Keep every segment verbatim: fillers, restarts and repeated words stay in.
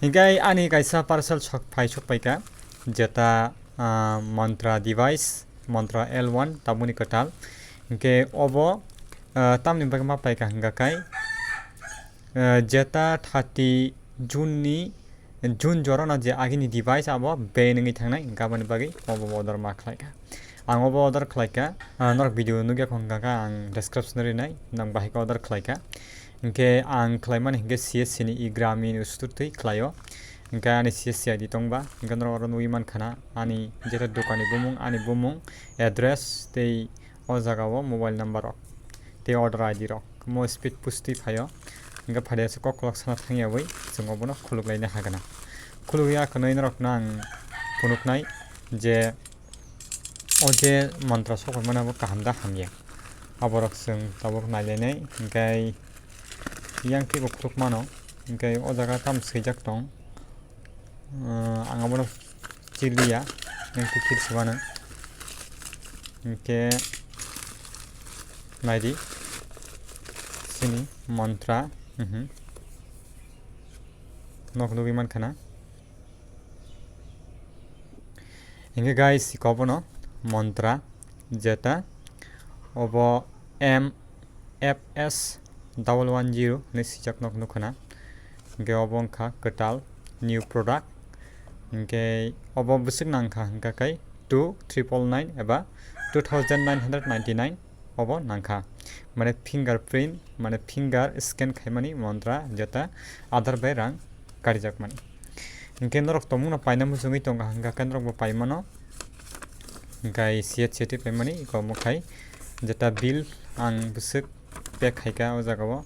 Hinkhe ani kaisa parcel sok phai sok paikha, jeta, ah, Mantra device, Mantra L one, tabukni kwtal. Hinkhe obo, ah, tamni bagwi ma paikha hingkha khe, ah, jeta thirty June ni, June jorano je agini device abo ban wngwi thangnai, hinkhe aboni bagwi obo order ma khlaikha. Ang obo order khlaikha, ah, norok video nukya kho hingkha khe ang description o rinai, nang bahai khe order khlaikha. Hinkhe ang khlaimani hinkhe C S C ni e-Gramin store twi khlaio. Hinkhe ani C S C I D tongba, hinkhe norok oro nugwi mankha na ani jeta dukani bumung, ani bumung, address tei o jaga o mobile number rok tei order I D rok. Mo speed push twi phaio. Hinkhe phaidi aswk kok kolok sana thangyawi chwng obono khuluk laina hagana. Khuluk ya kwnwi norokno ang phunuknai je o je Mantra sok paimani abo kaham da hamya. Aborok chwng tabuk nailainai, hinkhe yang twibo khuluk mano, hinkhe o jaga tamo swijak tong. Ah, ang abono chiliya, yang twi khil sibano. Hinkhe naidi sini Mantra, mhm. Nok nugwi mankha na. Hinkhe guys, iko obono Mantra jeta obo M F S double one zero hinwi swijak nok nukha na. Hinkhe obo wngkha kwtal new product. Hinkhe obo bwswk nangkha hingkha khe two triple nine eba two thousand nine hundred ninety nine. Obo nangkha. Mane fingerprint, mane finger scan khaimani Mantra jeta Aadhaar bai rang karijakmani. Hinkhe norok tongmungno paina muchungwi tongkha hingkha khe norokbo paimano. Hinkhe C S C twi paimani iko omo khai jeta bill ang bwswk pay khaikha o jagao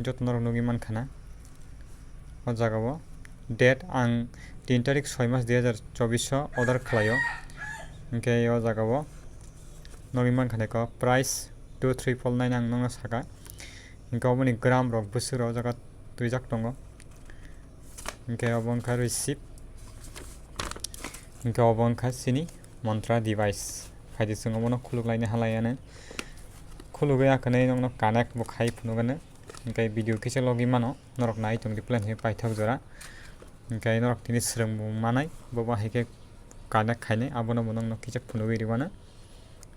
joto norok nugwi mankha na. O jagao date ang tin tarik soi mas dui hazar chobbish o order khlaio. Hinkhe o jagao nugwi mankha na iko price two triple nine ang nokno saka. Hinkhe oboni gram rok bwswk rok o jaga twijak tongo. Hinkhe obo wngkha receipt. Hinkhe obo wngkha chini Mantra device. Phaidi chwng obono khuluk laina halai ano. Khulugwi akhwnwi nokno connect bo khai phunukgwno. Hinkhe video kisa logwi mano. Norok nai tong di plan hai paithak jora. Hinkhe norok tini swrwngmung manai. Bo bahai khe connect khainai. Abono bo nokno kisa phunugwi rwmano.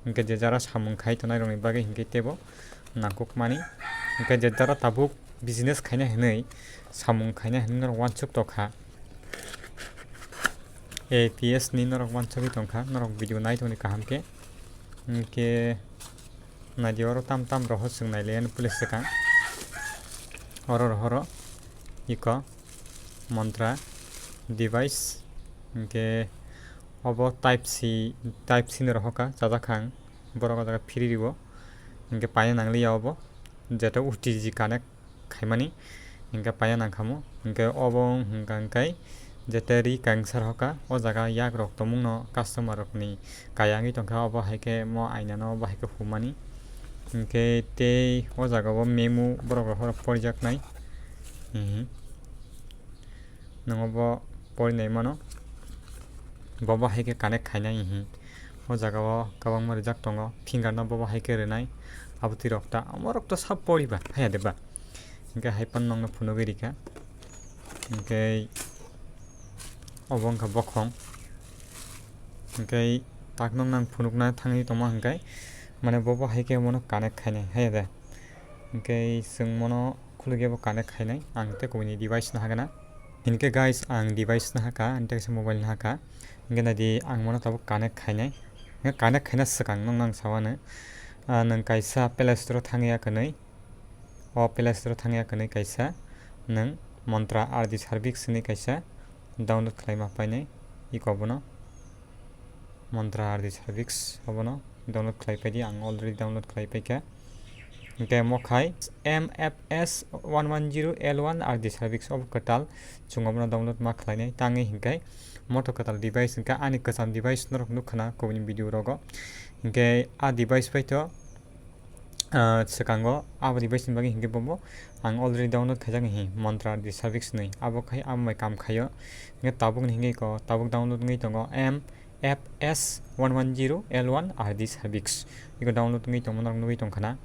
Hinkhe je jara samung khai tongnai rokni bagwi hinkhe teibo nangkukmani. Hinkhe je jara tabuk business khaina hinwi samung khaina hinwi norok uansuk tongkha. A P S ni norok uansugwi tongkha, norok video nai tongdi kaham khe. Hinkhe naidi oro tam tam rohor chwng nai laiya police swkang. Oro rohoro iko Mantra device hinkhe obo type C, type C ni rohor kha, chajak kha ang. Borok o jaga phiri rwo. Hinkhe paina nangliya obo. Jeta O T G connect khaimani. Hinkhe paina nangkhamu. Hinkhe obo wng hwnkha hinkhe jeta ri kangsar hoka. O jaga yak rok tongmungno customer rokni kaya wngwi tongkha. Obo hai khe mo aina no obo hai khe humani. Hinkhe tei o jaga o memo borok rok porijak nai. Mhm. Nongo bo porinai mano. Bo bo hai khe connect khainai hihi. O jaga o kwbangma rijak tongo. Finger no bo bo hai khe rwnai. Abo twi rok ta, omo rok to sab poriba, haya de ba. Hinkhe hai phano nokno phunugwi rikha. Hinkhe obo wngkha bokhong. Hinkhe tak nokno ang phunukna thangwi tongma hinkhe, mane bo bo hai khe bono connect khainai, haya de. Hinkhe chwng bono khulugwi bo connect khainai, ang tei kubuni device no hagana. Hinkhe guys, ang device no haka, ang tei kaisa mobile no haka. Hinkhe naidi ang bono tabuk connect khainai. Hinkhe connect khaina swkang nokno ang sawano, ah, nwng kaisa Play Store o thangya kwnwi. O Play Store o thangya kwnwi kaisa nwng Mantra R D Service hinwi kaisa download khlaima painai iko bono. Mantra R D Service obono download khlai paidi, ang already download khlai paikha. Hinkhe mo khai M F S one one zero L one R D Service obo kwtal, chwng obono download ma khlainai tangwi hinkhe moto kwtal device hinkhe ani kwcham device norok nukha na kubuni video rogo. Hinkhe a device bai to ah, swkango abo device ni bagwi hinkhe bobo ang already download khaijak hi Mantra R D Service hinwi, abo khai abo bai kam khaio. Hinkhe tabuk ni hinkhe iko tabuk download wngwi tongo M F S one one zero L one R D Service. Iko download wngwi tongma norok nugwi tongkha na.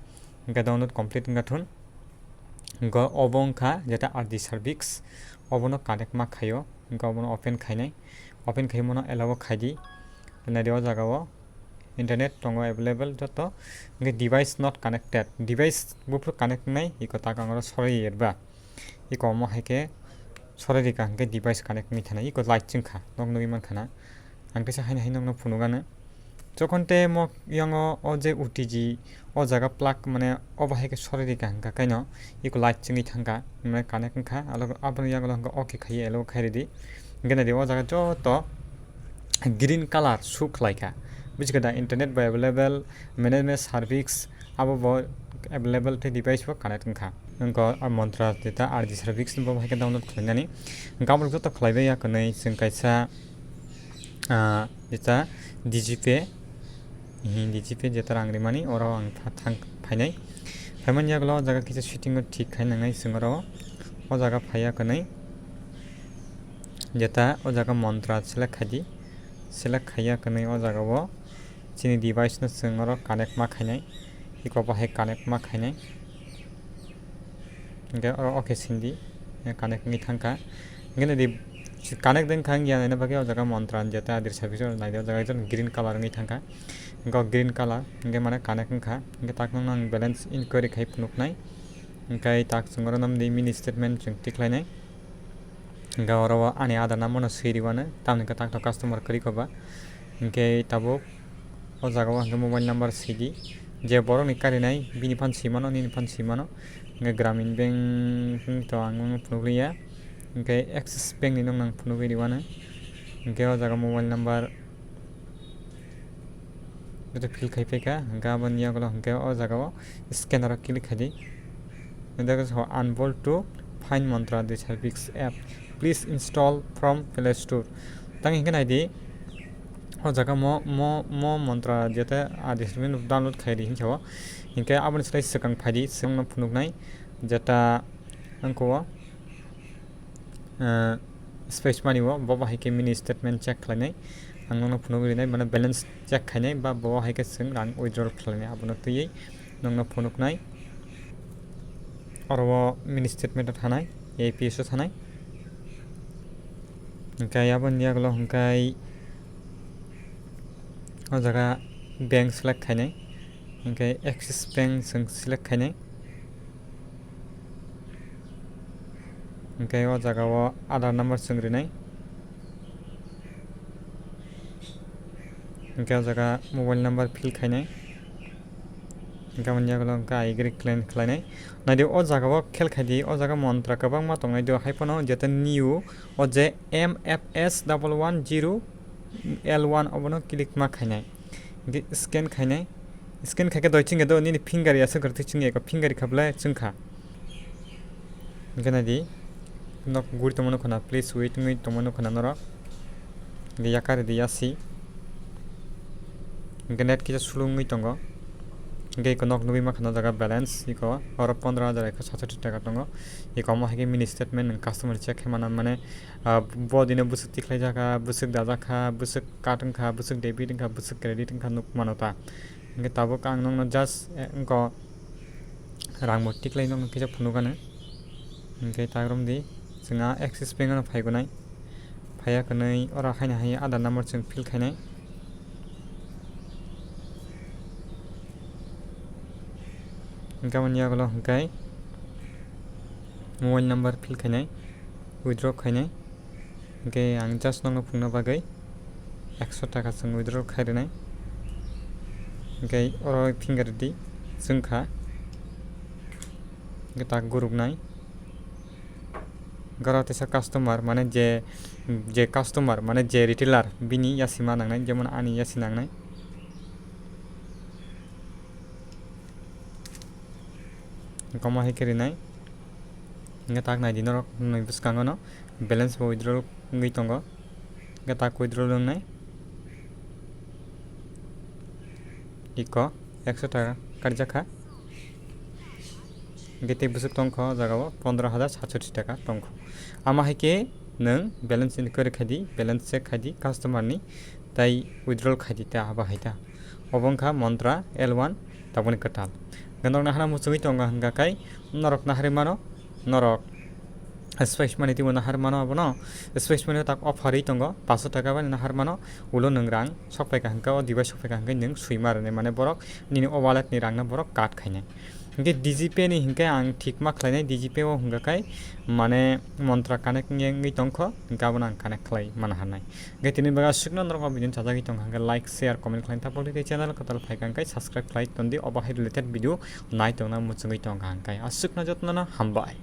Hinkhe download complete wngkha thun. Hinkhe obo wngkha jeta R D Service. obono connect ma khaio, hwnkhe obono open khainai, open khaimano allow khaidi, naidi o jaga o internet tongo available joto, hwnkhe device not connected, device buphuru connect wngnai iko tak ang oro soroi yerba, iko omo hai khe soroi rika hwnkhe device connect wngwi thanai, iko light chwngkha, nok nugwi mankha na, ang teisa haino hai nokno phunukgano. Jokhon te mo yango o je O T G o jaga plug mane obo hai khe soroi rika hwnkha kaino iko light chwngwi thangkha, mane connect wngkha, alo aboni yagulo hwnkha okay khaiwi allow khai ridi. Hwnkhe naidi o jaga joto green color show khlaikha, bujigo da, internet bo available, management service abo bo available tei device bo connect wngkha. Wngkha o Mantra jeta R G service bo hai khe download khlainani. Hwnkhe abo joto khlaibai ya kwnwi chwng kaisa ah, jeta D G Pay, hi D G Pay jeta rang rimani, oro ang tha-, thang phainai. Phaimani yagulo o jaga kisa setting o thik khai nangnai chwng oro. O jaga phaiya kwnwi jeta o jaga Mantra select khaidi. Select khaiya kwnwi o jaga o chini device no chwng oro connect ma khainai. Iko bahai connect ma khainai. Hwnkhe oro okay sindi, eh, connect wngwi thangkha. Hwnkhe naidi connect wngkha wngya naina bagwi o jaga Mantra ni jeta adir service o naidi o jaga ekdom green color wngwi thangkha. Hwnkhe o green color hwnkhe mane connect wngkha. Hwnkhe tak nokno ang balance inquiry khai phunuknai. Hwnkhe tak chwng oro namdi mini statement chwng tikhlainai. Hwnkhe oro o ani Aadhaar number no swi rwano, tamni hwnkhe tak tok customer kwrwi koba. Hwnkhe tabuk o jaga o hwnkhe mobile number sidi, je borok ni karinai bini phan swi mano, nini phan swi mano. Hwnkhe Gramin Bank ni to ang nokno phunukliya, hwnkhe Axis Bank ni nokno ang phunugwi rwano. Hwnkhe o jaga mobile number Joto fill khai phaikha, hwnkhe aboni yagulo hwnkhe o jaga o scanner o click khaidi. Hwnkhe unable to find Mantra the service app. Please install from Play Store. Tang hwnkhe naidi, o jaga mo, mo, mo Mantra jeta advertisement download khai di hinsa o. Hwnkhe aboni slai swkang phaidi, swkang no phunuknai jeta wngkha o. Ah, space mani o, bo bahai khe mini statement check khlainai. Ang nokno phunugwi rinai, mane balance check khainai, ba bo hai khe chwng rang withdrawal khlainai. Abono twiwi nokno phunuknai. Oro o mini statement o thanai, A P S o thanai. Hwnkhe aboni yagulo hwnkhe o jaga bank select khainai. Hwnkhe Axis Bank chwng select khainai. Hwnkhe o jaga o Aadhaar number chwng rinai. Hwnkhe o jaga mobile number fill khainai. Hwnkhe aboni yagulo hwnkhe I agree khlainai. Naidi o jaga o khel khaidi, o jaga Mantra kwbangma tongnai do, hai phano jeta new o je M F S double one zero L one obono click ma khainai. Hwnkhe scan khainai. Scan khaikhe doi chwngya do, nini finger ya swkar twi chwngya, eko finger kha bwle chwngkha. Hwnkhe naidi, nok guri tongmano khwna, please wait wngwi tongmano khwna norok. Hwnkhe yakar di yasi. Hwnkhe net kisa slow wngwi tongo. Hwnkhe eko nok nugwi mankha o jaga balance, eko oro pondro hajar ekso satsoti taka tongo. Eko omo hai khe mini statement nwng customer check khe mano, mane, ah, bo dino bwswk tikhlai jakha, bwswk dajak kha, bwswk card wngkha, bwswk debit wngkha, bwswk credit wngkha, nuk mano ta. Hwnkhe tabuk ang nokno just, eh, wngkha rang bo tiklai nokno kisa phunukgano. Hwnkhe ta romdi chwng a Axis Bank ano phaigonai. Phaiya kwnwi oro haino hai Aadhaar number chwng fill khainai. Hwnkhe aboni yagulo hwnkhe mobile number fill khainai, withdraw khainai. Hwnkhe ang just nokno phungna bagwi ekso taka chwng withdraw khai rwnai. Hwnkhe oro finger di chwngkha. Hwnkhe tak guruknai. Goro teisa customer, mane je, je customer, mane je retailer, bini yasi ma nangnai, jemon ani yasi nangnai. Hwnkhe omo hai khe rinai. Hwnkhe tak nai di norok nini bwskango no balance bo withdrawal wngwi tongo. Hwnkhe tak withdrawal wngnai. Iko ekso taka karjak kha. Hwnkhe tei bwswk tongkha o jaga o pondro hajar satsoti taka tongkha. Ama hai khe nwng balance inquiry khai di, balance check khai di customer ni, tai withdrawal khai di ta abo hai ta. Obo wngkha Mantra L one tabukni kwtal. Hwnkhe norok nahana muchungwi tongo hwnkha khe norok naharwi mano, norok Space money twibo nahar mano abono, space money tak offer ri tongo, paanso taka bai nahar mano, ulo nwng rang sok phaika hwnkhe o device sok phaika hwnkhe nwng swima rwnai, mane borok nini o wallet ni rang no borok cut khainai. Hwnkhe D G Pay ni hwnkhe ang thik ma khlainai, D G Pay o hwnkha khai mane Montra connect wngwi tongkho, hwnkhe abono ang connect khlai mana hanai. Hwnkhe tini bagwi aswkno norok o video chajagwi tongkha hwnkhe like, share, comment khlaina tapokdi tei channel kwtal phaikha hwnkhe subscribe khlai tondi, obo hai related video nai tongna muchungwi tongkha hwnkhe aswkno jotono hambai.